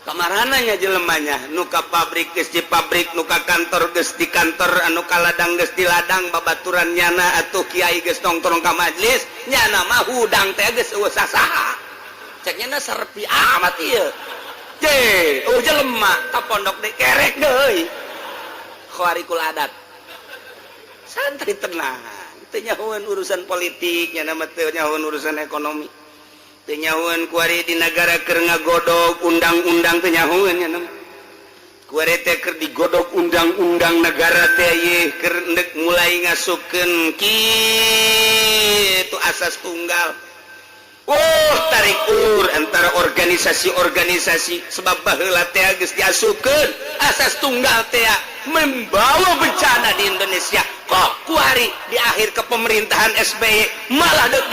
Kamarananya jelemanya? Nu ka pabrik geus di pabrik, nu ka kantor geus di kantor, anu ka ladang geus di ladang. Babaturan nyana atuh kiai geus nongkrong ka majlis, nyana mah hudang teh geus euweuh sasaha. Cek nyana serpi amat ieu. Je, oh, jelema ka pondok deui, kerek deui. Khawarikul adat. Santri tenang, teu nyahoeun urusan politik, nyana mah teu nyahoeun urusan ekonomi. Teu nyahoeun kuari di negara keur ngagodog undang-undang, teu nyahoeun nya. Kuari teh keur digodog undang-undang negara teh ye keur endek mulai ngasupkeun kitu asas tunggal. Oh, tarik ulur antara organisasi-organisasi, sebab baheula teh geus diasupkeun asas tunggal teh membawa bencana di Indonesia. Kok kuari di akhir kepemerintahan SBY malah dek